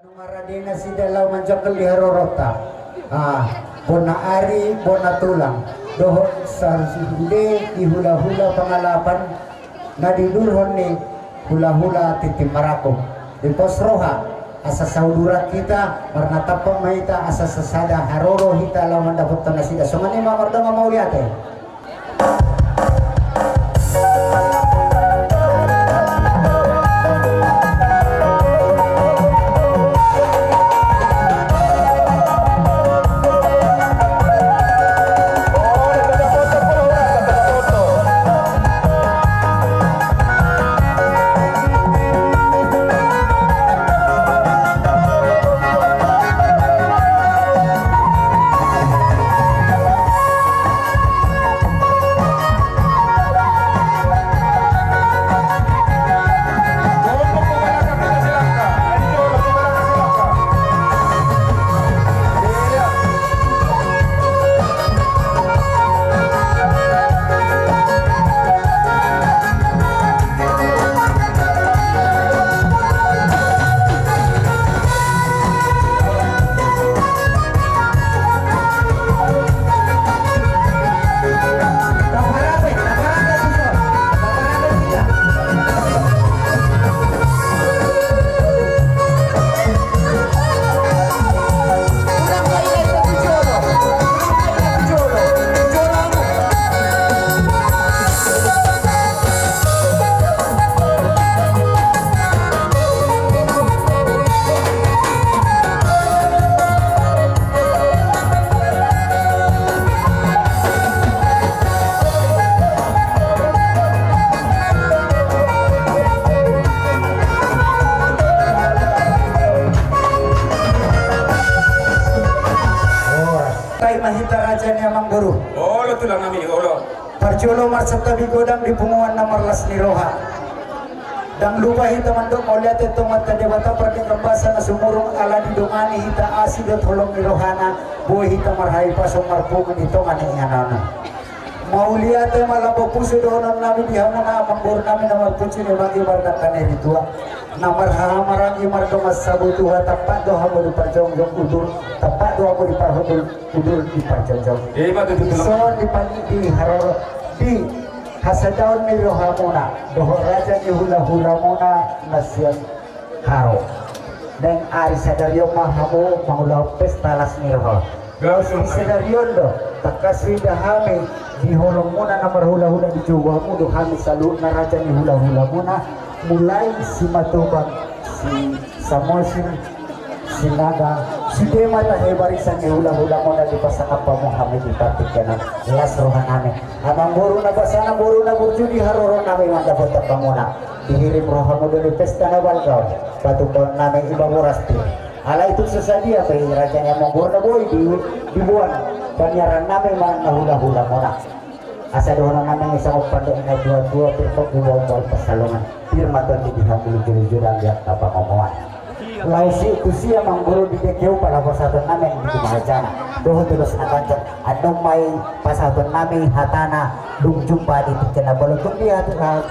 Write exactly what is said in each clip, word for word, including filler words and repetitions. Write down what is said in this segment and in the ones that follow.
Nunga rade nasida laho manjangkon di haroronta. Ah, bona ari, bona tulang. Dohot sasude di hulahula pangalapan na diudurhon ni hulahula tintin marangkup. Dipos roha, asa sauduran hita, marnatampak ma hita, asa sasada haroro hita laho mandapothon nasida. Songon i ma mardongan mauliate. Horas. Sai ma hita raja ni amangboru. Olo tulang nami, olo. Parjolo marsantabi godang di punguan na marlas ni roha. Ndang lupa hita mandok mauliate tu Amanta Debata pardenggan basa na sumurung ala didongani hita asi dohot holong ni rohana, boi hita marhahipason marpungu di tonga ni inganan on. Mauliate ma lambok pusu dohonon nami di hamuna amangboru nami na marpunsu ni manggi mardangka ni ritua. Na marhahamaranggi mardongan sabutuha, tampak do hamu di parjongjong udur, tampak do hamu di parhundul udur di parjongjong. Ima tutu tulang. Dison di pangidi haroro di hasadaon ni rohamuna dohot raja ni hulahulamuna na sian Haro. Naeng ari sadari on ma hamu mangulahon pesta las ni roha. Gabe sadari on do tangkas huida hami di holongmuna na marhulahula, dijou hamu do hami saluhutna raja ni hulahulamuna, mulai Simatupang, si Samosir, Sinaga, sude ma tahe barisan ni hulahulamuna, dipasangap hamu hami di partingkian on. Las rohanami. Amangboru na basana, boru na burju, di haroro nami mandapothon hamuna. Dihirim rohamu do di pesta na balga on, patumbaon nami ima boras pir. Alai tung so sadia pe raja ni amangboru na boi di, diboan paniaran nami manang na hulahulamuna. Asa dohonon nami songon pandok ni natuatua, pir poggu baombal pansalongan, pir ma tondi di hambulu jolojolo anggiat na pangomoan. Laos i tusi amangboru di dengke upa laho pasahaton nami di jumajana dohot ulos na ganjang. Annon ma i pasahaton nami hatana, dung jumpa di tingki na balga on di hatu, ha,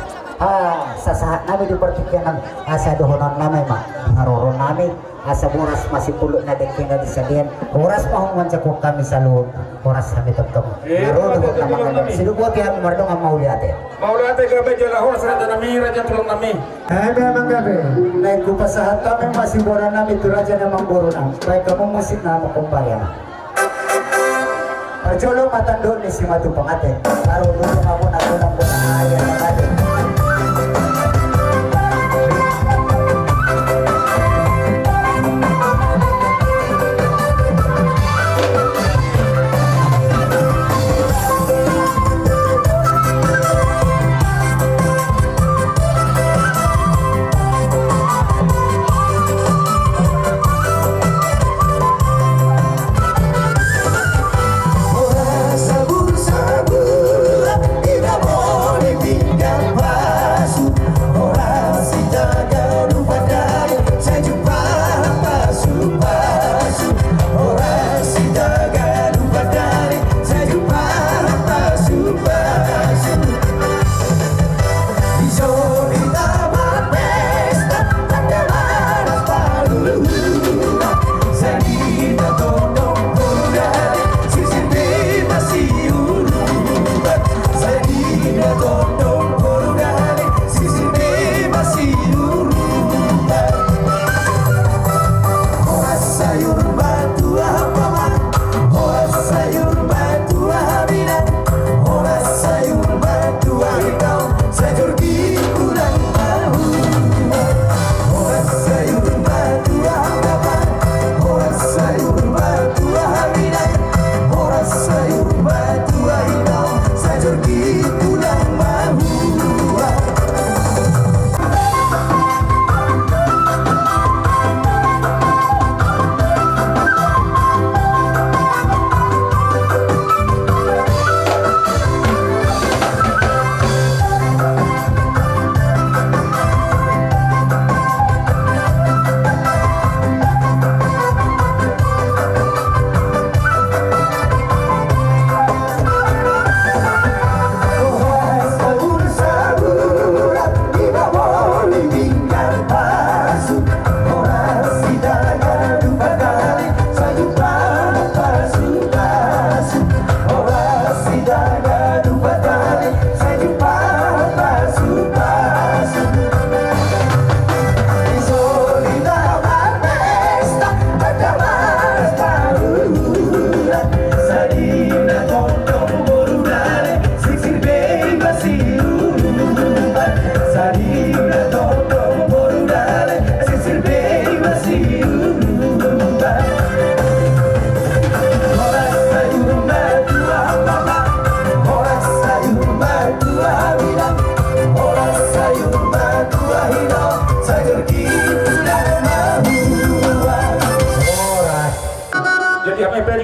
ha, sasahat nami di partingkian on, asa dohonon nami ma di haroro nami, asa boras ma sipulut na dengke na di salian, boras ma hamu manjangkon hami saluhut, boras hami tongtong. Eh, na ro dohot na mangan. Sidung boti hami mardongan mauliate. Mauliate gabe jala horas raja nami, raja tulang nami. Gabe amang gabe. Naeng hupasahat hami ma siboan nami tu raja ni amangboru nami. Baen hamu musik na makompari ama. Parjolo ma tandok ni Simatupang ate. Baru dulu hamu na tulang bona aja na tadi.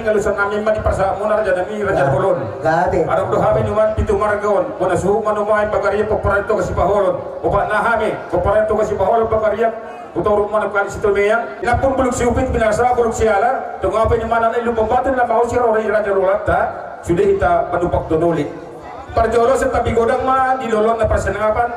Alusan nami ma di parsahat muna raja nami, raja bolon. Adong do hami nuaeng pitu marga on, bona suhut ma nuaeng Bagariang, pomparan Toga Sipaholon. Opat na hami, pomparan Toga Sipaholon, Bagariang, Huta Uruk, Manuk Kali, Sitomeang. Inampun bulung siupit, binasa bulung siala. Tung ape ni mana na i Lumban Batu na mau siro ri raja lolanta. Sude hita manumpak donoli. Parjolo setapi godang ma di lolona parsengapan.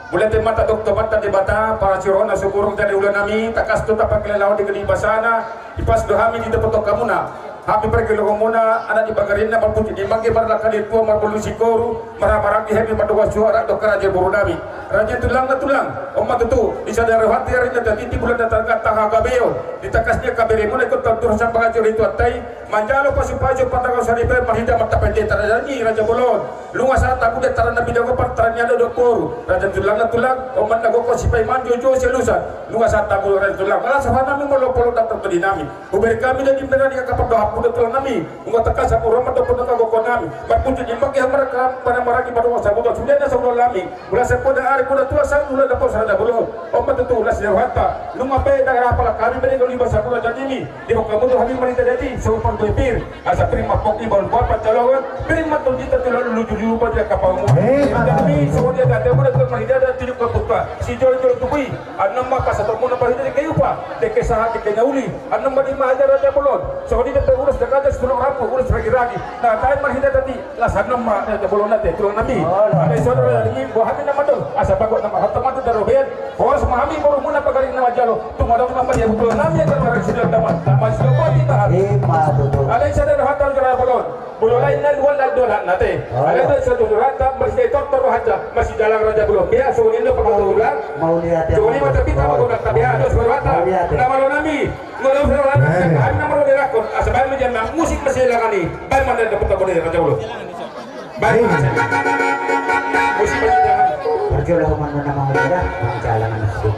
Mulai te mata dokter mata Debata, parasirohon na sumurung dari ula nami, takas tu tapakilalaon di gedi basana, ipas do hami di dapoton hamuna. Hami pargelongonmuna, anak di Bagariang na marputi di mangge marlaka di tua marbulu sikoru, marhamarang di hami mardoa suara dokter raja boru nami. Raja tulang na tulang, on ma tutu, di sadari hati hari na tadi di bulan na targa tangga gabeon, di takas dia kaberemuna ikut tantur sampai hancur itu atai, manjalo pasu-pasu pandangan saripe marhita martapende tarajani raja bolon. Nunga sahat hamu di antara na binago partaranian do dohot boru. Raja tulang na tulang, on ma na gokhon sipaiman jojo sialusan. Nunga sahat hamu raja tulang. Ala sahat nami molo polo dapot bodi nami. Huberi hami do di mena di angka pardohapmu do tulang nami. Nunga tangkas hamu ro mandok pondok na gokhon nami. Marpuncu di mangge hamu maranggi, mana maranggi mandok sabuton sude na sabuton nami. Mula sapoda ari mula tulang sahat mula dapot raja bolon. On ma tutu las ni rohanta. Nunga pe dang rapa lakami bere goli basa mula jatimi. Di bokkamu do hami marhita jadi, so panggoipir. Asa piring ma pongki baun baun panjaloan, piring ma tonji tati lalu luju luju pada kapaumu. Eh, dan mi, so dia tati mula tulang marhita jadi tujuk kaputa. Si jolo jolo tubui, anam ma pasatomuna marhita di kayupa, deke sahat deke na uli, anam ma di mahajar raja bolon. So dia tati ulas dekaja, suruh rapu, ulas ragi-ragi. Nah, tai marhita tati, las anam ma raja bolon nate, tulang nami. Oh, lah. Ada saudara dari mi, buah hami nama dong, asa bagot nama hatta mati darobean. Horas ma hami borumuna Bagariang na manjalo, tung adong ma padia butulan nami agar marang sudah daman, daman sudah buat di tahan. Ima tutu. Alai sada rohanta jora bolon. Bolon lain na dua lain dua na te. Oh. Alai sada satu rohanta masih tor tor rohanta masih jalan raja bolon. Biar suruh indo pakai ulang. Mauliate. Suruh lima tapi tak mau tak biar ada suruh rohanta. Mauliate. Nama lo nami. Molo suruh rohanta. Eh. Kami nama lo dilakon. Asal menjadi musik masih langani. Baik mana dapat tak boleh raja bolon. Baik. Parjolo hamu ma na mangula, manjalangan nasib.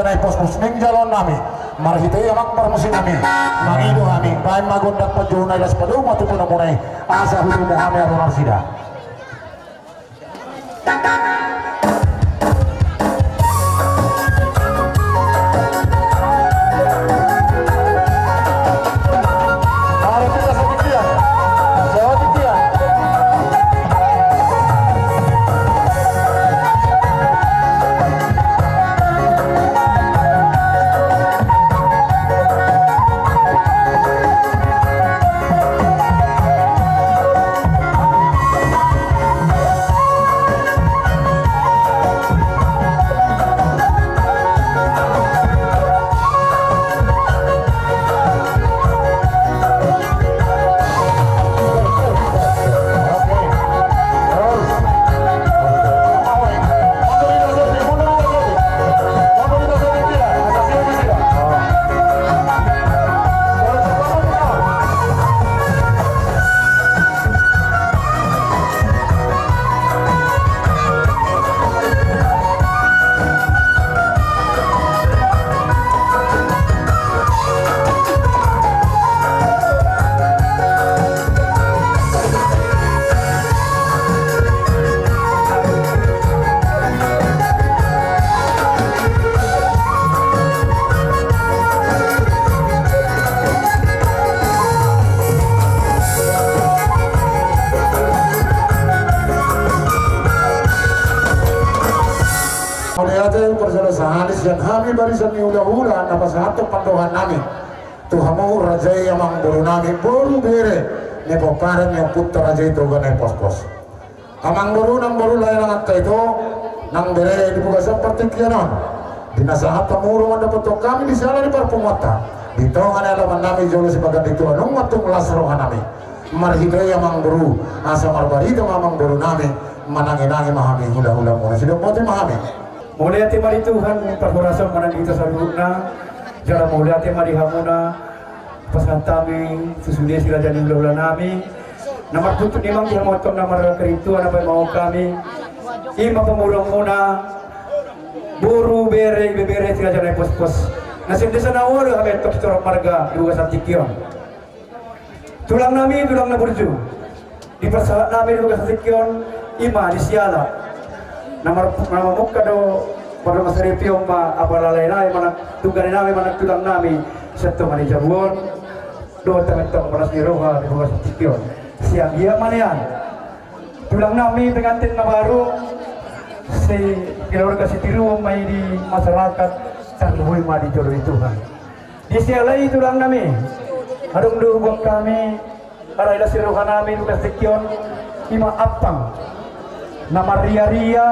Nai pospos naeng jaloon nami. Marhite i amang parmusik nami, mangido hami, baen ma gondang panjouon na las, padomu ma tu pandomu nai, asa hudomu hami ro nasida. Mauliate, parjolo sahali sian hami barisan ni hulahula na pasahathon pandohan nami tu hamu raja i, amang boru nami, boru bere ni pomparan ni ompunta raja i Toga Naipospos. Amang boru, nang boru lae, nang ito, nang bere di bagasan partingkian on. Di na sahat hamu ro mandapothon hami di siala ni parpunguanta di tonga ni alaman nami jolo sibagas di Tuhan, nunga tung las roha nami. Marhite i amang boru, asa marbarita ma amang boru nami, manangi-nangi ma hami hulahulamuna. Sidok boti ma hami. Mauliate ma di Tuhan, parhorasan ma nang di hita saluhutna. Jala mauliate ma di hamuna, pasahat hami tu sude si raja ni hulahula nami. Na martutu ni amang di hamu antong na marhaha rintuan na paimahon hami, i ma pamoruonmuna, boru, bere, ibebere si raja Naipospos. Na sian desa na ualu hami antong sitorop marga di bagasan tingki on. Tulang nami, tulang na burju, dipasahat nami di bagasan tingki on, i ma di siala na mar-, na mamungka do, mardongan saripeon ma apala lae nami manang tungga nami manang tulang nami sian tonga ni jabu on. Dohot hami antong las ni roha di bagasan tingki on. Sian dia ma nian, tulang nami pengantin na baru, si keluarga sitiruon ma i di masyarakat, tarlumobi ma di jolo ni Tuhan. Di siala i tulang nami, adong do huboan hami, alai las ni roha nami di bagasan tingki on, i ma ampang na marriaria,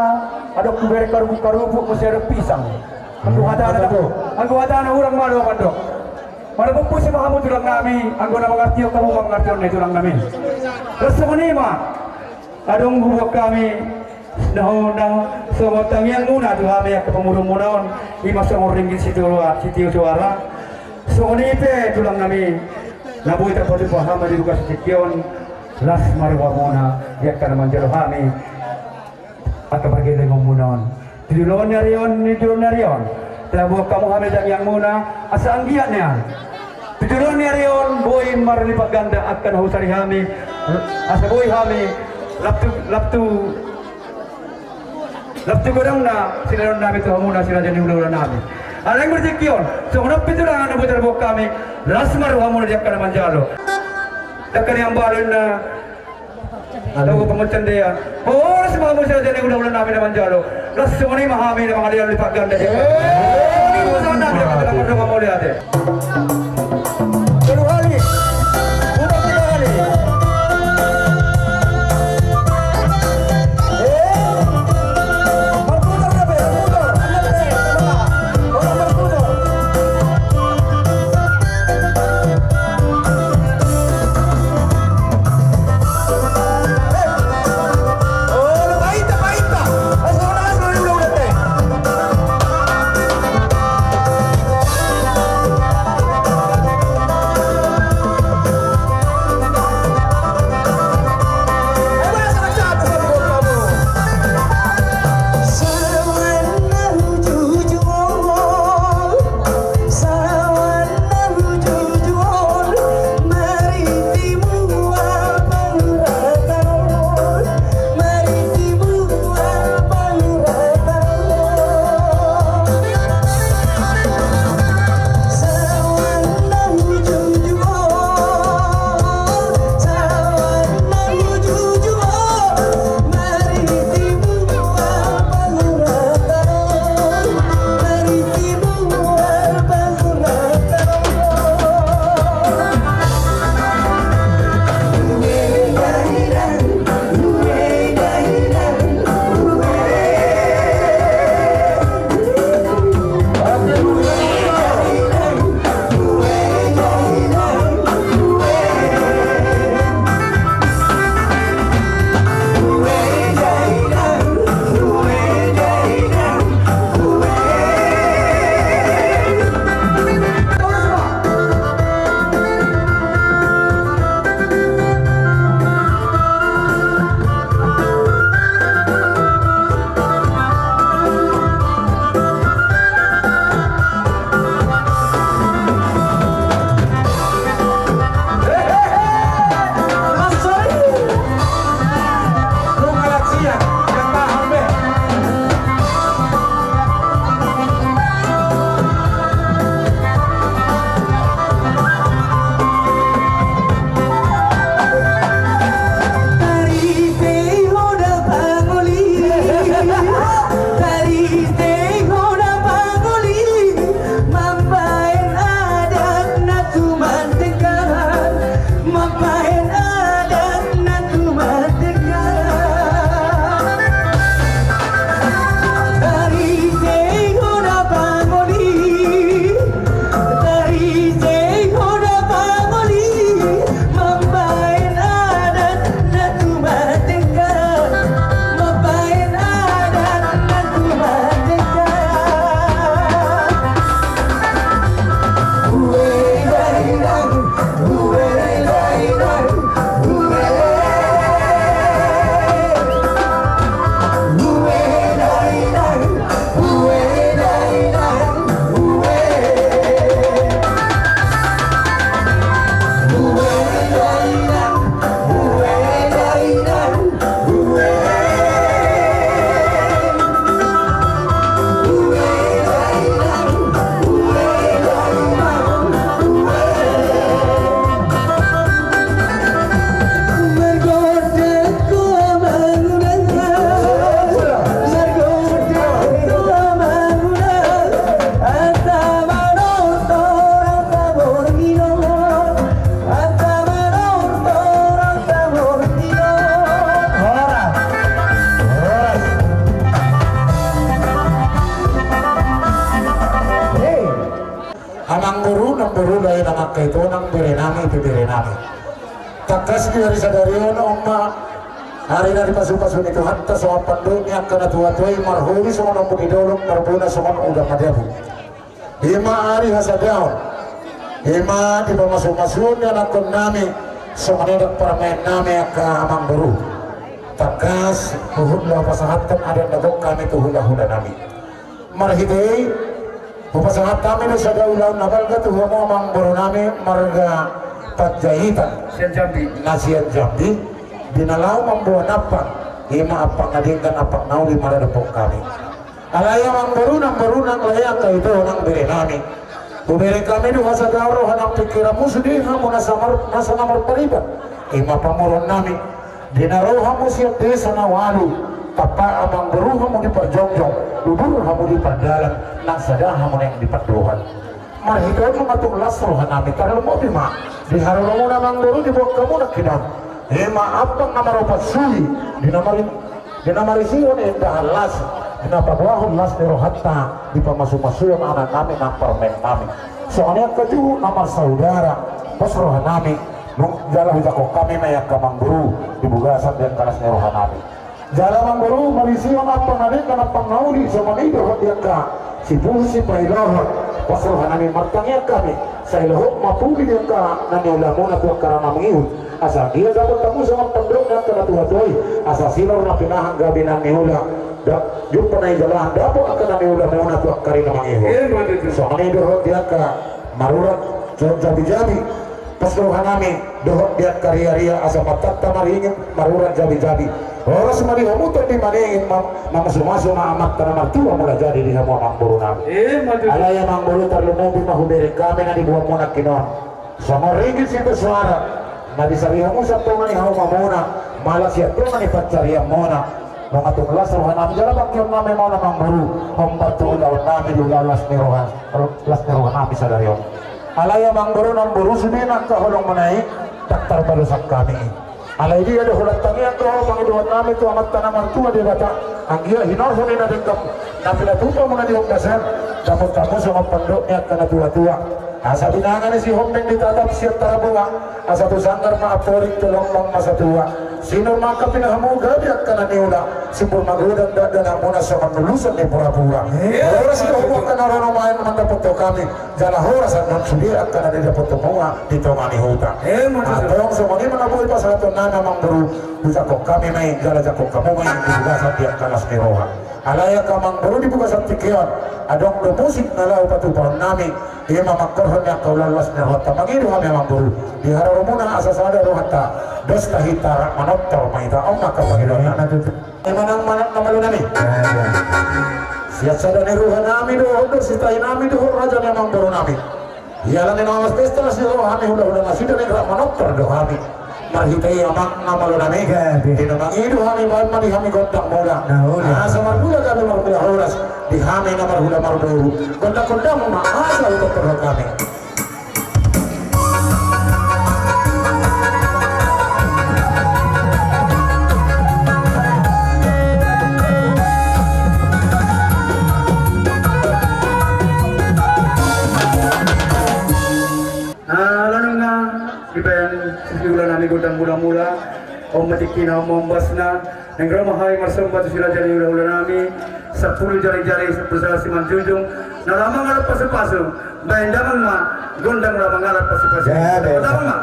adong hubereng karupuk-karupuk, muse adong pisang. Anggo hatana, anggo hatana hurang ma do mandok. Marpompusi ma hamu tulang nami, anggo na mangartihon hamu mangartihon na i tulang nami. Las songon i ma, adong huboan hami na hona songon tangiangmuna tu hami angka pamoruonmuna on, i ma songon ringgit sitio, sitio soara. Songon i pe tulang nami, na boi tarpatupa hami di bagasan tingki on, las ma rohamuna di angka na manjalo hami angka pargellengonmuna on. Tu joloan ni ari on, tu joloan ni ari on, taboan hamu hami tangiangmuna, asa anggiat nian tu joloan ni ari on boi marlipat ganda angka na husari hami, asa boi hami lap tu, lap tu, lap tu godangna sinadari nami tu hamuna si raja ni hulahula nami. Alai anggo di tingki on, songon on pe tulang na boi tarboan hami, las ma rohamuna di angka na manjalo. Dangka ni ambalon na Lagu panguncandean. Horas ma hamu si raja ni hulahula nami na manjalo. Las songon i ma hami na mangaliali lipat ganda. Songon i ma hami na mangaliali. Tolu hali. Putar tiga hali. Eh. Marputar dope, marputar. Orang marputar. Amang boru, lae nang angka ito nang bere nami, ibebere nami. Tangkas di ari sadari on, on ma ari na dipasupasu ni Tuhanta songon pandok ni angka na tuatua i, marhori songon ombun ni dolok, marbona songon uda madabu. I ma ari hasadaon, i ma dipamasumasuon ni anakkon nami, songon i do parumaen nami angka amang boru. Tangkas huhut do pasahathon adat na gok hami tu hulahula nami. Marhite i, hupasahat hami do sada ulaon na balga tu hamu amang boru nami marga Panjaitan. Sian Jambi. Na sian Jambi, di na laho mamboan ampang, i ma ampang na denggan ampang na uli ma na dophon hami. Alai amang boru, nang boru, nang lae, angka ito nang bere nami. Hubereng hami do hasadaon roha nang pingkiranmu sude hamu nasa mar-, nasa na marpariban. I ma pamoruon nami. Di na ro hamu sian desa na ualu, tampak amang boru hamu di parjongjong, dudur hamu di pardalan, nang sada hamu naeng di pandohan. Marhite on ma tung las roha nami, tarlumobi ma di haroromuna amang boru diboan hamu nangkinan. I ma ampang na maropat suhi, di na mari-, di na marisihon indahan las, di na paboahon las ni rohanta, dipamasumasuon anak nami nang parumaen nami. Songon i angka juhut na marsaudara, pos roha nami, nung jala hujangkon hami ma i angka amang boru, di bagasan di angka las ni roha nami. Jala amang boru, marisihon ampang na denggan ampang na uli, songon i dohot di angka sipuhun sipailohon, pos roha nami, martangiang hami, sai lohot ma pudi di angka na niulamuna tu angka ari na mangihut. Asa anggiat dapot hamu songon pandok ni angka na tuatua i, asa sinur na pinahan gabe na niula, da-, jumpang na nijalahan dapot angka na niulamuna tu angka ari na mangihut. Songon i dohot di angka marurat, songon jabijabi, pos roha nami, dohot di angka riaria, asa matanta maringin, marurat jabijabi. Horas ma di hamu Tondi Maningin, ma-, mamasumasu ma amanta na martua Mulajadi di hamu amang boru nami. Alai amang boru, tarlumobi ma hubereng hami na diboanmu nangkinan. Songon ringgit sitio suara, na disari hamu sian tonga ni haumamuna, malas sian tonga ni pansarianmuna. Nunga tung las roha nami jala pangkeon nami ma on amang boru, hombar tu ulaon nami di ulaon las ni roha, las ni roha nami sadari on. Alai amang boru, nang boru sude na angka holongmuna i, ndang tarbalos hami. Alai dia do holan tangiang dohot pangidoan nami tu amanta na martua Debata, anggiat hinorhon ni na denggan na pinatupamuna di ombas on, dapot hamu songon pandok ni angka na tuatua. Asa binanga ni Sihombing ditatap sian Tarabunga, asa tu sanggar ma amporik, tu lombang ma satua. Sinur ma angka pinahanmu gabe angka na niula, simpul ma godang dakdanak muna songon lulusan ni purapura. Horas do hamu angka na ro nuaeng mandapothon hami, jala horas annon sude angka na didapothon hamu di tonga ni huta. Antong songon i ma na boi pasahaton nami amang boru, hujangkon hami ma i, jala jangkon hamu ma i di bagasan di angka las ni roha. Alai angka amang boru, di bagasan tingki on, adong do musik na laho patupahon nami, i ma mangkorhon ni angka ulaon las ni rohanta. Mangido hami amang boru, di haroromuna asa sada rohanta, dos tahi tarak manortor ma hita, on ma angka pangidoan nami. I ma nang manat na malo nami. Sian sada ni roha nami dohot dos ni tahi nami dohot raja ni amang boru nami. Ia ala ni na mamas pesta na siroha hami hulahula nasida, naeng rap manortor do hami. Marhite i amang na malo nami, di na mangido hami, baen ma di hami gondang mula. Asa marmula gabe marmula horas di hami na marhula marboru. Gondang-gondang ma asa hutortor hami. Ala nunga dibaen sisihula nami gondang mula-mula, on ma tingkina, on ma ombasna. Naeng ro ma hami marsomba tu si raja ni hulahula nami, sampulu jari-jari sampulu sada simanjujung, na laho mangalap pasu-pasu, baen damang ma gondang laho mangalap pasu-pasu. Damang ma.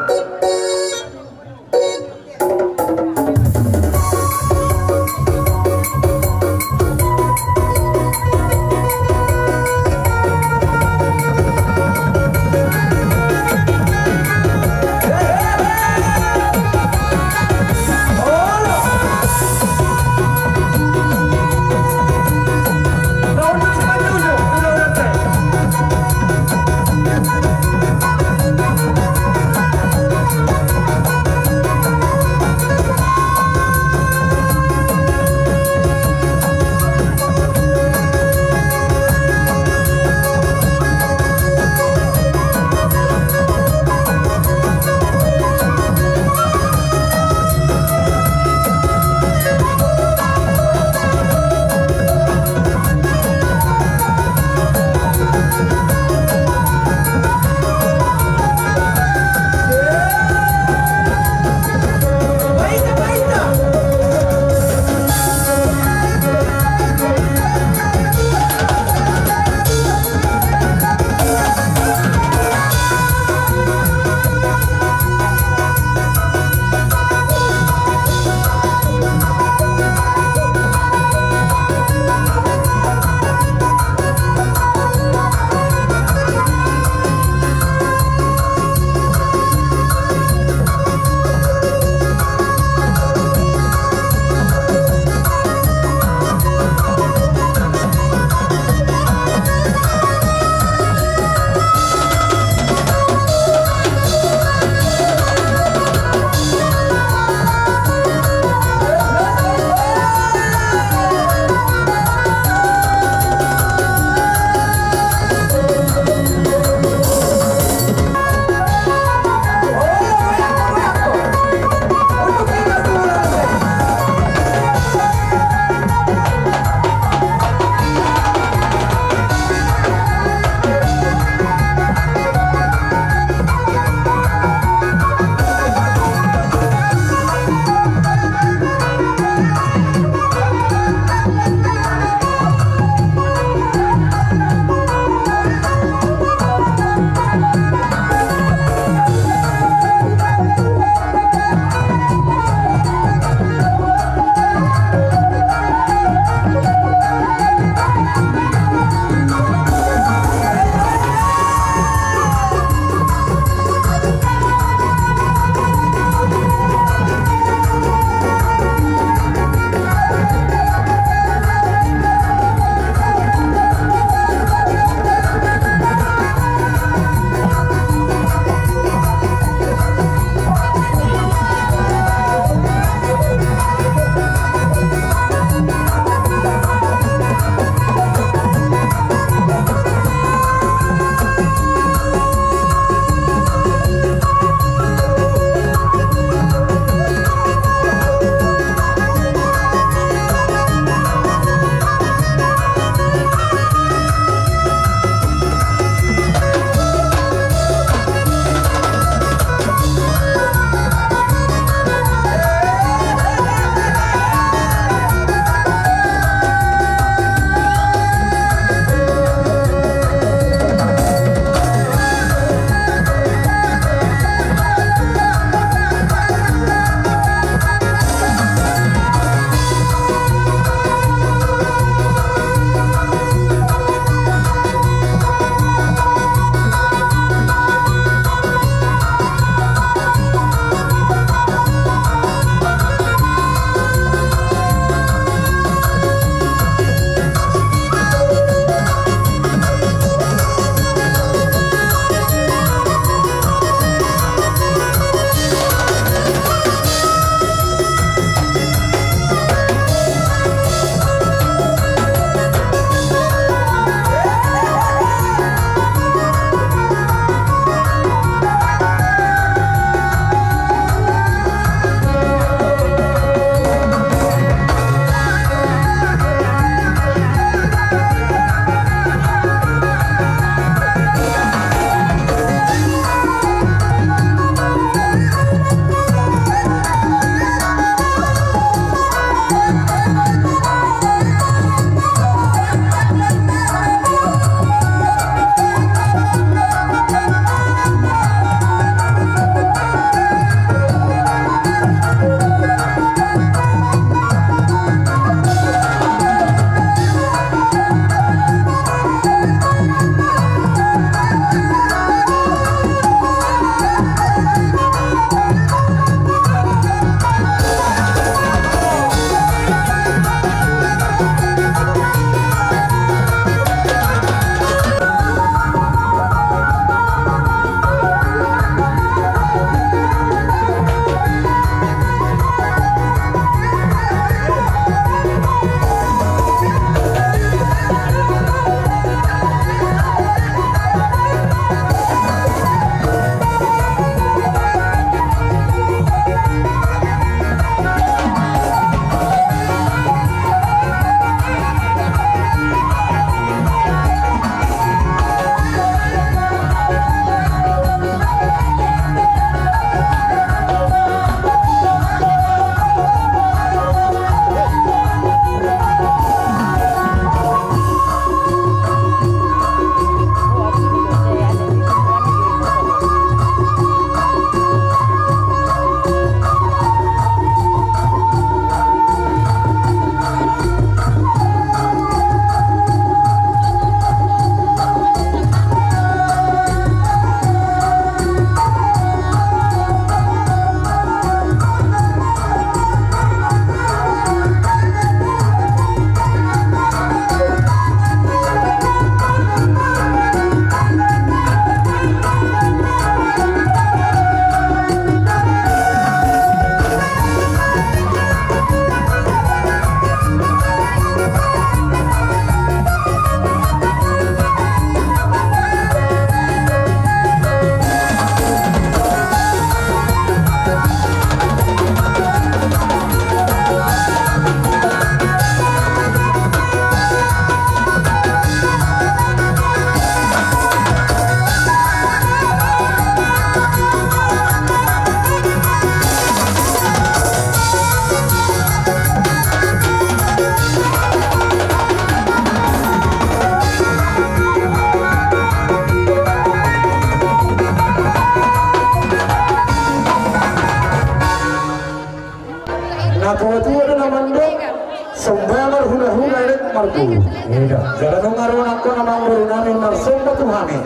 Jala nunga ro nangkon amangboru nami marsomba tu hami,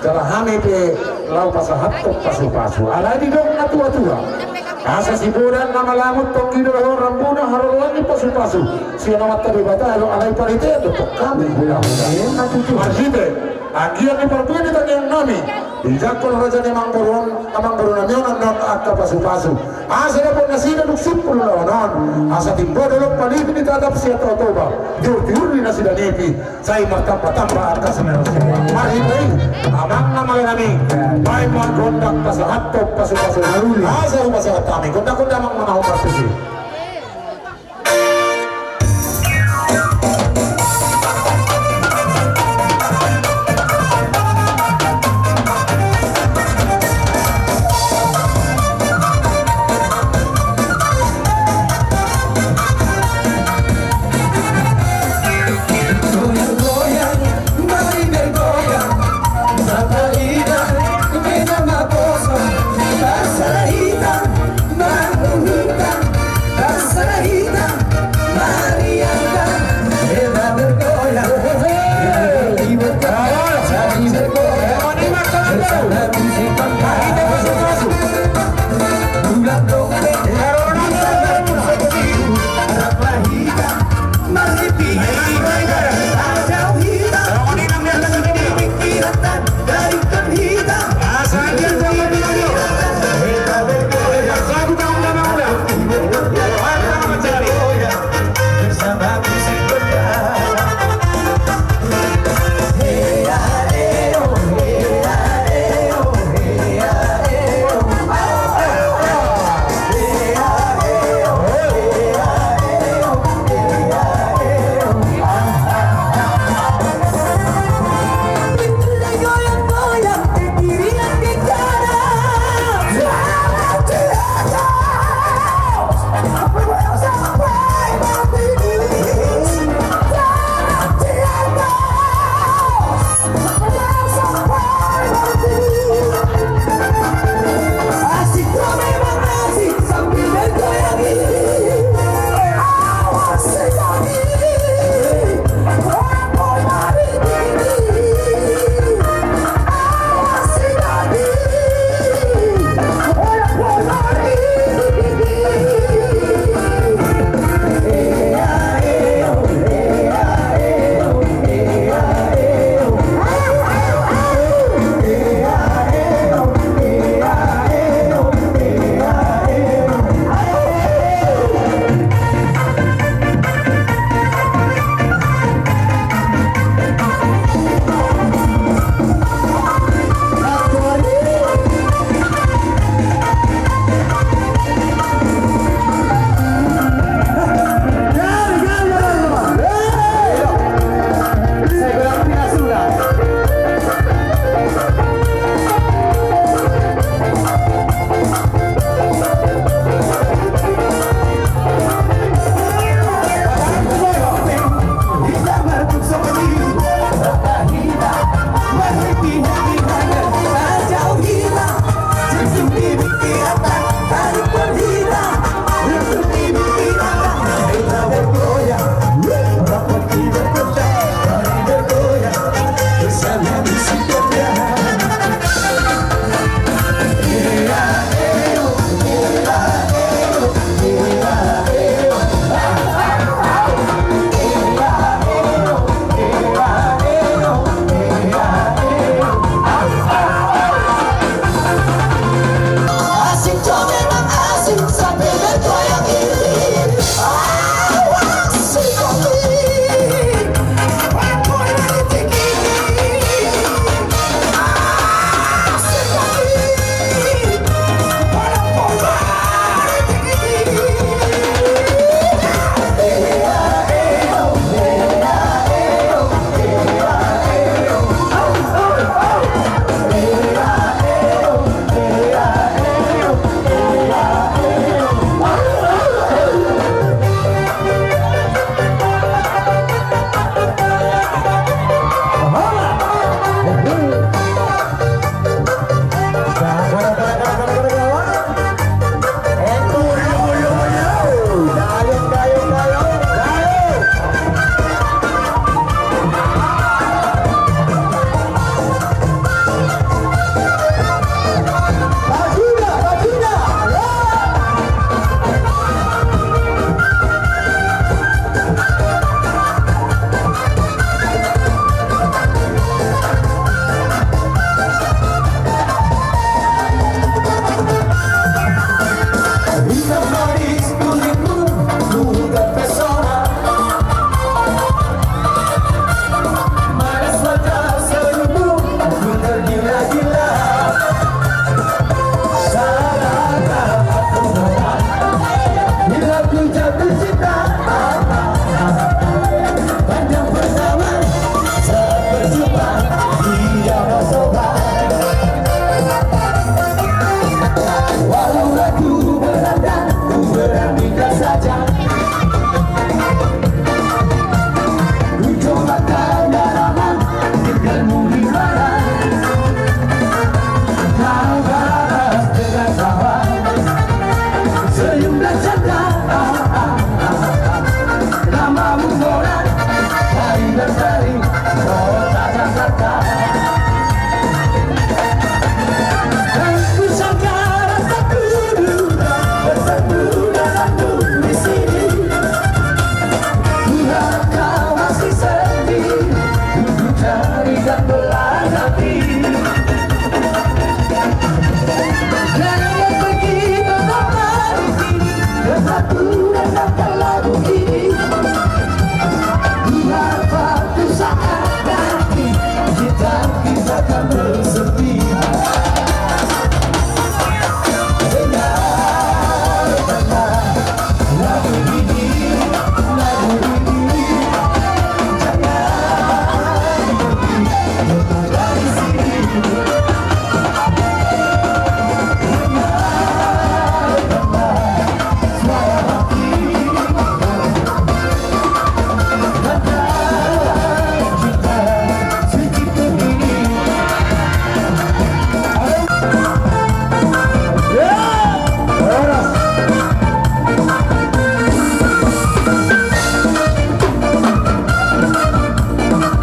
jala hami pe laho pasahathon pasupasu. Alai didok natuatua, asa siboda na malamut tonggi do ro rambuna haroroan ni pasupasu. Sian Amanta Debata do, alai paritean do tong hami hulahula. Marhite anggiat ni parbue ni tangiang nami, dijangkon raja ni amangboru on, amangboru nami on annon angka pasupasu. Asa dapot nasida dung simpul ulaon on, asa timbo dolok palipi ni tatap sian Tao Toba, tiur-tiur ni nasida nipi, sai martamba-tamba angka simarsiwa. Marhite i, amang na amang nami, baen ma gondang pasahathon pasupasu. Asa hupasahat hami gondang-gondang amang na mahombas tusi.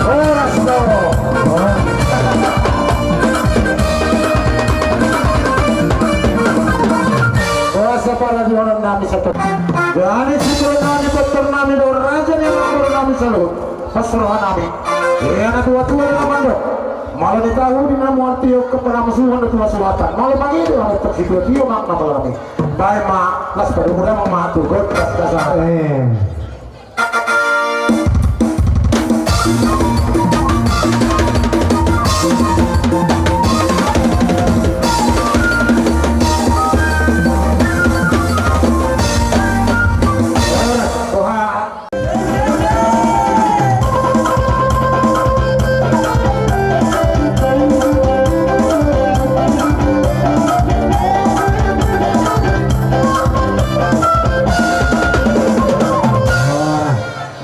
Horas do. Horas do para di holan nami satu. Jadi situ nami, doktor nami, do raja ni doktor nami selalu. Pas roha nami. Ia na tua-tua na mandok. Malo ni tahu di namu arti yok ke peramu suhan do tua suhatan. Malo pagi di lamu tak situ tio mak na palami. Bae ma, las padu muda ma matu, god, las kasar. Eh.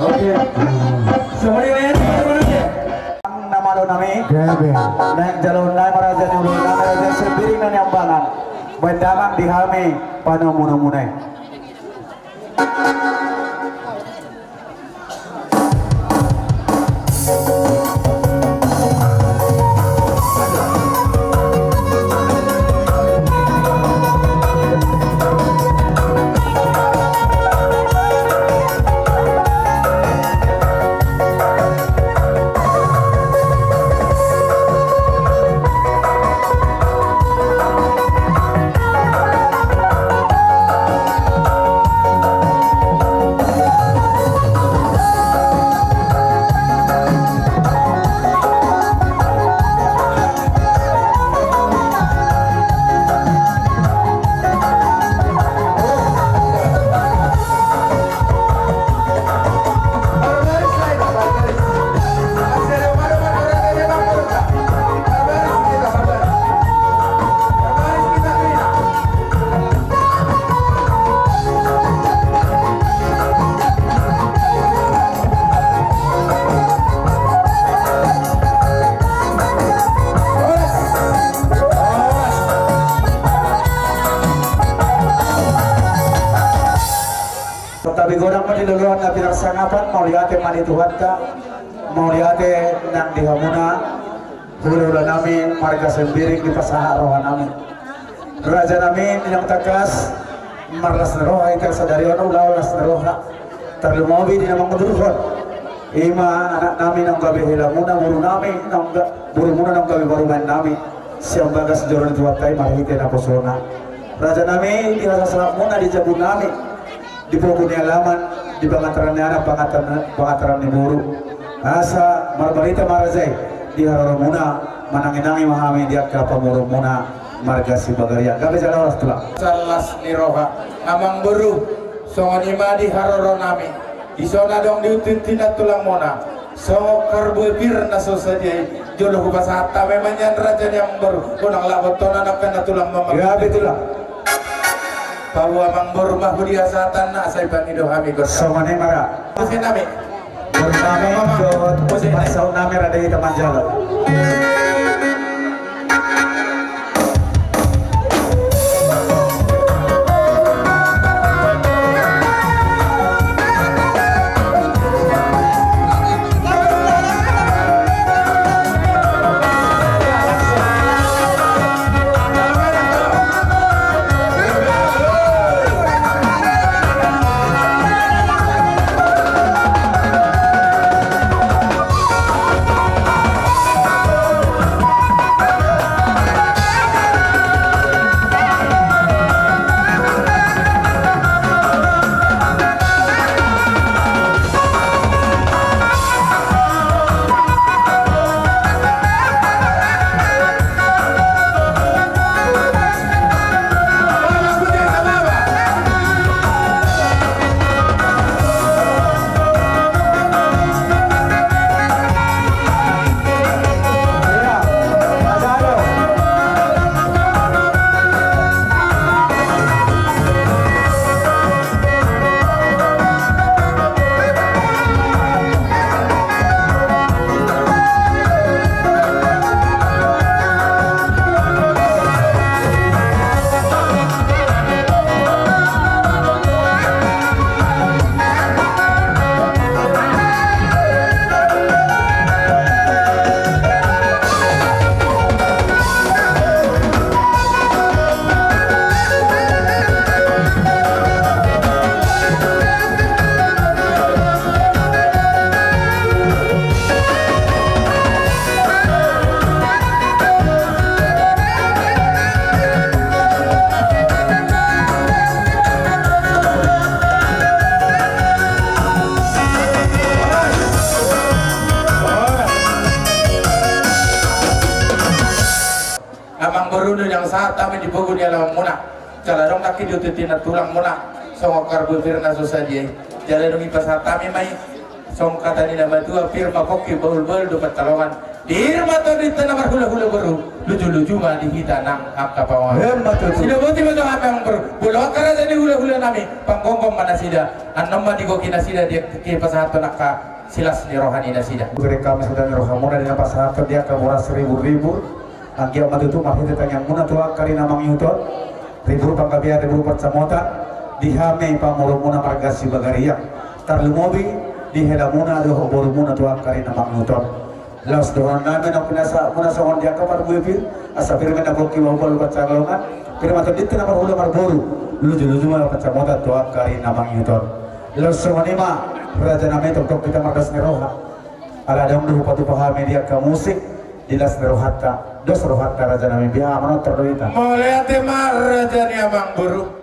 Oke. Semuanya ya, semuanya. Na malo nami. Gabe. Naeng jalo nai ma raja ni ulu nami, raja Sembiring na niambangan. Baen damang di hami panomu-nomuna i. Santabi godang ma di loloan na pinarsangapan, mauliate ma di Tuhanta, mauliate nang di hamuna, hula-hula nami, marga Sembiring dipasahat roha nami. Raja nami, ninang tangkas, marlas ni roha hita sadari on, ulaon las ni roha. Tarlumobi di na mangudurhon. Ima anak nami naung gabe helamuna, boru nami naung ga-, borumuna naung gabe parumaen nami. Sian bagas joro ni Tuhanta i marhite naposona. Raja nami, di hasasahatmuna di jabu nami, di pogu ni alaman, di pangataran ni anak, pangataran, pangataran ni boru. Asa marbarita ma raja i di haroromuna, manangi-nangi ma hami di angka pamoruonmuna marga Sibagariang. Gabe jala horas tulang. Las ni roha, amangboru, songon i ma di haroro nami. Dison adong di untinti na tulangmuna. Songon karbue pir na so sadia i. Jolo hupasahat hami ma nian raja ni amangboru. Unang labot hona nangkin na tulang mamang. Gabe tulang. Paboa amangboru ma hu di hasahatanna asa ipangido hami got. Songon i ma ra. Muse nami. Boru nami dohot pasahat nami ra di hita manjalo. Amangboru, dung sahat hami di pogu ni alamanmuna, jala dung nangkin di otot ni tulangmuna, songon karbue pir na so sadia i. Jala dung i pasahat hami ma i, songon hata ni na matua, pir ma pongki, bahul-bahul do pansalongan. Pir ma tondinta na marhula-hula boru, luju-luju ma di hita nang angka pamoruon. Emma tutu. Sidoboti ma jo hami, Amangboru. Molo angka raja ni hula-hula nami, panggomgom ma nasida. Annon ma digohi nasida di, dipasahathon angka silas ni roha ni nasida. Bere hami sada ni rohamuna di na pasahathon di angka boras ribur-ribur. Anggiat ma tutu marhite tangiangmuna tu angka ari na mangihut on, ribur panggabean, ribur pansamotan di hami pamoruonmuna marga Sibagariang, tarlumobi di helamuna dohot borumuna tu angka ari na mangihut on. Laos dohonon nami nang pinasahatmuna songon di angka parbue pir, asa pir ma na pongki, bahul-bahul pansalongan, pir ma tondinta na marhula marboru, luju-luju ma pansamotan tu angka ari na mangihut on. Laos songon i ma, raja nami, tongtong hita marlas ni roha. Ala adong do hupatupa hami di angka musik, di las ni rohanta, dos rohanta, raja nami, biar manortor do hita. Mauliate ma, raja ni Amangboru.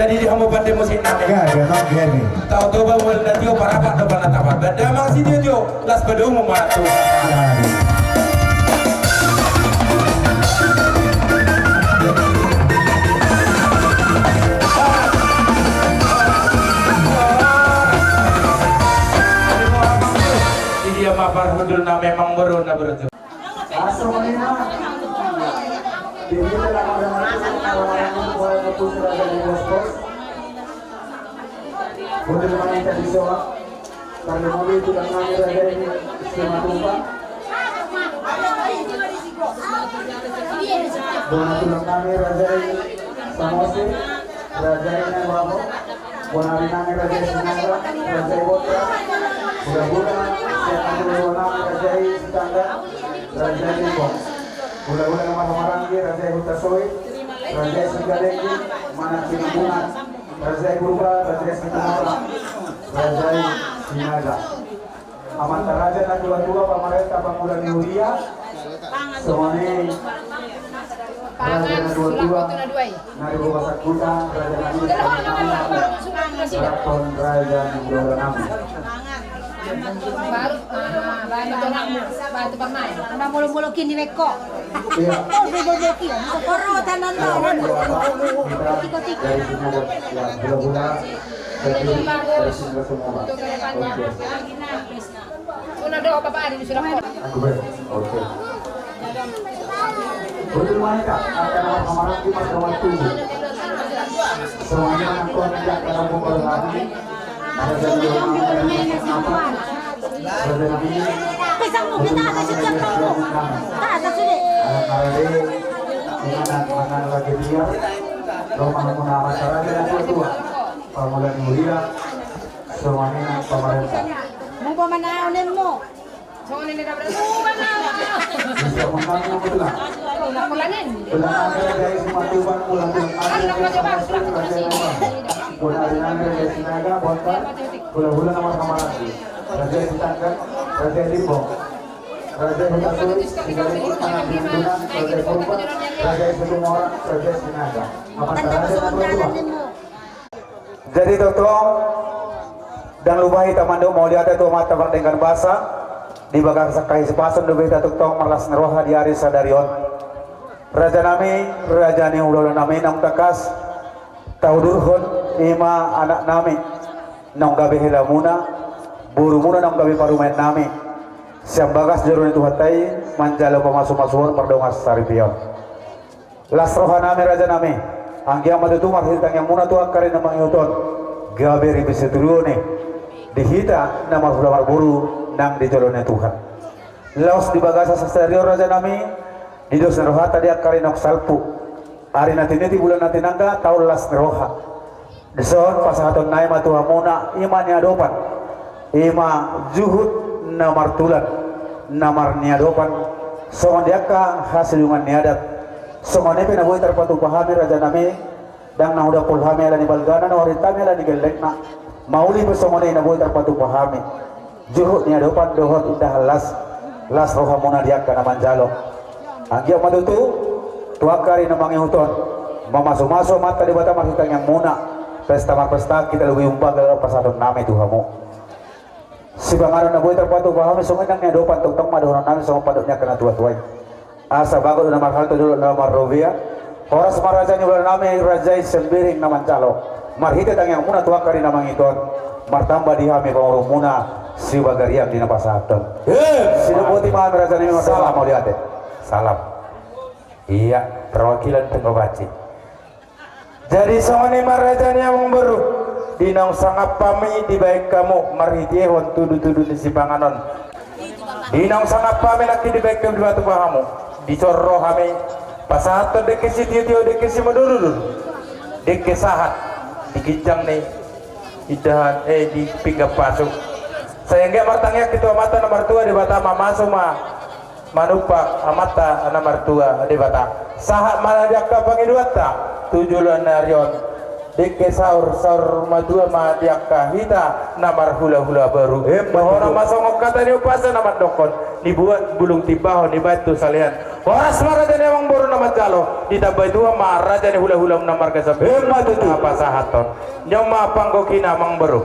Jadi hamu pande musik nami. Gabe, gabe. Tau toba mual na tio parapat do panatapan. Banda mang si tio tio, las padomu matu. Jadi dia mapar hudul na memang baru na berarti. Asal menima. Jadi kita akan mendengar orang-orang yang mulai berpusat dari bos-bos. Bondar Manita di Soa. Karena mobil itu kan kami raja ini Simatupang. Bona tulang nami raja i Samosir, raja i Nai Wabo. Bona ari nami raja i Sinaga, raja i Botra. Hula-hula, siapa dulu nami raja i Sitanggang, raja i Limbong. Hula-hula na marhaha-maranggi, raja i Hutasoit, raja i Singgadenggi, Manang Sinambunan, raja i Purba, raja i Situmorang, raja i Sinaga. Amanta raja na tua-tua, pamarenta, pangula ni huria. Songon i raja na tua-tua na di Bogasan Huta, raja na di Bogasan Huta, raja ni hula-hula nami. Baru, ah, baru, baru, baru, baru, baru. Iya. Koro tanan lo. Dari sini ada, ya, hula-hula. Dari sini, dari sini semua, Pak. Oke. Sudah doa Bapak ada di sudah. Aku ber-, oke. Betul, Maika. Akan apa, Maika? Mas, kawan tunggu. Semuanya akan kuat, tidak akan aku berlari. Ada jam dua malam, ada jam apa? Ada jam ini. Pisangmu kita ada sejam tahu. Tak ada sudah. Anak-anak ini, ini anak-anak lagi dia. Rumah muna masyarakat yang tua-tua. Pangula ni huria, songon i nang pamarenta. Muba ma na onemmu. Songon i na dapat muba ma. Bisa menang yang betulan. Betulan. Betulan ada dari Simatupang, betulan ada dari Samosir, raja i Nai Wabo. Bona ari nami raja i Sinaga, Botra, hula-hula na marhaha-maranggi. Raja i Sitanggang, raja i Limbong. Raja i Hutasoit, Singgadenggi, Manang Sinambunan, raja i Purba, raja i Situmorang, raja i Sinaga. Amanta raja na tua-tua. Jadi tongtong, ndang lupa hita mandok mauliate tu Amanta Pardenggan Basa, di bagasan hahipason do hita tongtong marlas ni roha di ari sadari on. Raja nami, raja ni hula-hula nami naung tangkas, taudurhon i ma anak nami, naung gabe helamuna, borumuna naung gabe parumaen nami. Sian bagas joro ni Tuhanta i manjalo pamasu-masuon mardongan saripeon. Las roha nami raja nami, anggiat ma tutu marhite tangiangmuna tu angka ari na mangihut on, gabe ripe situtu do i di hita na marhula marboru nang di jolo ni Tuhan. Laos di bagasan sadari on raja nami, di dos ni rohanta di angka ari naung salpu, ari na tiniti bulan na tinangga taon las ni roha. Dison pasahaton nami ma tu hamuna, i ma niadopan, i ma juhut na martulan, na marniadopan, songon di angka hasidungan ni adat. Songon i pe na boi tarpatupa hami raja nami, ndang na hudampol hami ala ni balgana, na huarint hami ala ni gellengna. Mauli pe songon i na boi tarpatupa hami. Juhut niadopan dohot indahan las, las rohamuna di angka na manjalo. Anggiat ma tutu, tu angka ari na mangihut on, mamasu-masu Amanta Debata marhite tangiangmuna, pesta marpesta hita lobi umbaga pasahaton nami tu hamu. Sipanganon na boi tarpatupa hami, songon i nang niadopan tongtong ma dohonon nami songon pandok ni angka na tua-tua i. Asa bagot do na marhalto, dolok do na marrobea. Horas ma raja ni hula nami, raja i Sembiring na manjalo. Marhite tangiangmuna tu angka ari na mangihut on, martamba di hami pangurungmuna, sibaga riang di na pasahathon. Eh, sidok boti ma hami raja nami, marsalam mauliate. Salam. Iya, perwakilan Tenggobaci. Jadi songon i ma raja ni amangboru, di naung sangap hami dibahen hamu marhitehon tudu-tudu ni sipanganon. Di naung sangap hami nangkin dibahen hamu, dipatupa hamu. Dison ro hami pasahathon dengke sitio-tio, dengke simadurudur, dengke sahat di ginjang ni indahan, eh, di pinggan pasu. Sai anggiat martangiang hita tu Amanta na martua Debata, mamasu ma manumpak Amanta na martua Debata. Sahat ma di angka pangidoanta tu joloan ni ari on. Dengke saur, saur matua ma di angka hita na marhula-hula boru. Emma tutu. Dohonon ma songon hata ni umpasa na mandokkon: Nibuat bulung timbahon, nibaen tu salean. Horas ma raja ni amangboru na manjalo. Ditambai Tuhan ma raja ni hulahula na marga Sambi. Ima tutu. Pasahathon. Nyaman ma panggokina, amangboru.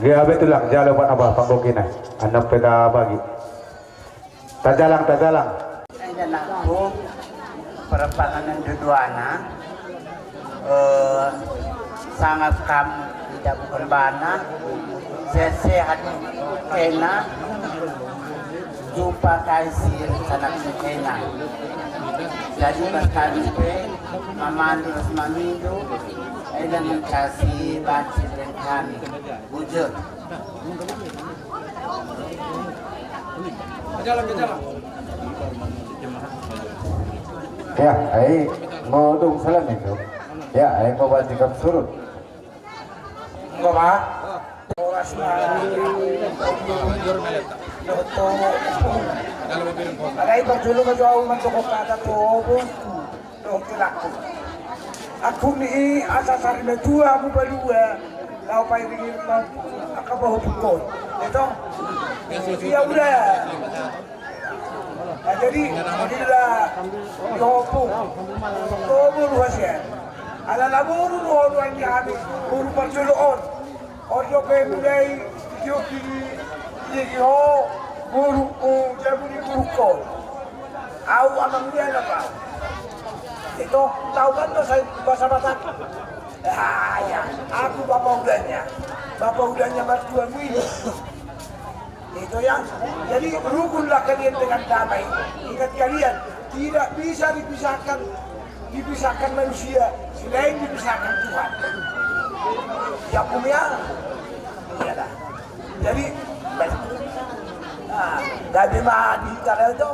Gabe tulang, jalo ma na panggokina. Annon pe tabagi. Tajalang, tajalang. Ina nangku, perpanganan duduana, eh, sangap kam ida bukan bana, sehat-sehat kena, jumpa kaisi sanak kena. Jadi berkali pe, mamandus mamindu, ina mengkasi banci dengan kami. Bujur. Ya, ai, mau dong salam itu. Ya, ai, mau baca kam surut. Enggak, Pak. Horas, Pak. Alai parjolo ma jo au manjokop hata tu bosku. Dohot tulangku. Angkup ni i asa sari matua hamu palua. Laho pairing-iring ma angka pahompu on. Ito. Ia uda. Nah, jadi, bila dihompu. Tobo ruhasian. Ala laboru rohon wan kami. Boru parjolo on. Ojo pe mulai. Tio kiri. Tio kiri ho. Boru. Oh, jabu ni boru ko. Au amang dia na pa. Ito, tahu kan tuh saya bahasa Batak. Ah, ya, aku bapak udahnya. Bapak udahnya mertuamu ini. Itu ya. Jadi rukunlah kalian dengan damai. Ingat kalian, tidak bisa dipisahkan, dipisahkan manusia selain dipisahkan Tuhan. Ya, Om, ya. Iyalah. Jadi, baik. Nah, gabe ma di hita itu.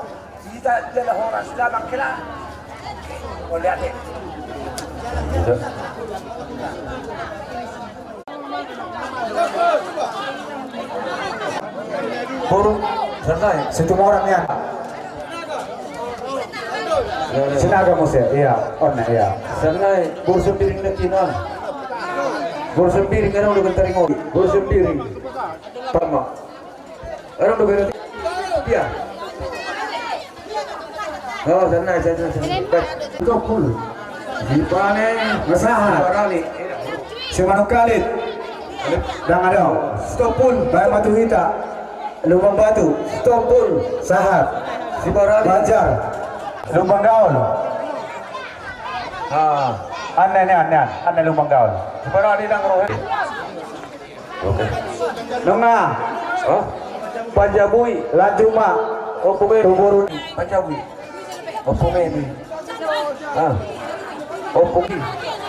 Hita jala horas damang kira. Oke. Mauliate. Boru, santai. Situmorang ya. Sinaga muse, iya, on, iya. Santai, boru Sembiring na kina. Boru Sembiring, kan udah gentaring, boru Sembiring. Tama. Orang berbeda. Iya. Oh, sana, sana, sana. Stop pul. Sipane. Masahat. Simanungkalit. Dang ada. Stop pul. Bae ma tu hita. Lumban Batu. Stop pul. Sahat. Sibarani. Banjar. Lumban Gaol. Ah. Anne, anne, anne, anne Lumban Gaol. Sibarani dang rohe. Oke. Nunga. Hah? Panjabui. Lanjut ma. Ompu Memi. Panjabui. Ompu Memi. Ah. Ompu Ki.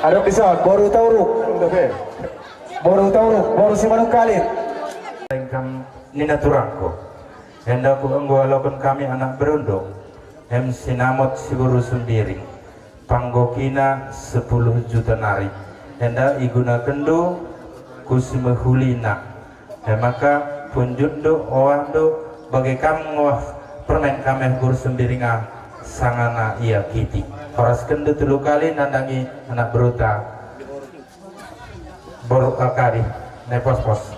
Adong dison, boru Tauruk. Oke. Boru Tauruk, boru Simanungkalit. Lengkang ni na turangko. Enda ku enggo alokan kami anak berondong. Hem sinamot si boru Sembiring. Panggokina sepuluh juta nari. Enda igunakan do ku simehulina. Emaka punjun do oah do bage kam ngoah permen kame boru Sembiring a sangana ia kiti. Horaskan do tolu kali nandangi anak beruta. Boru kakari ne pospos.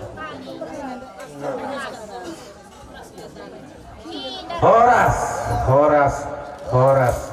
Horas, horas, horas.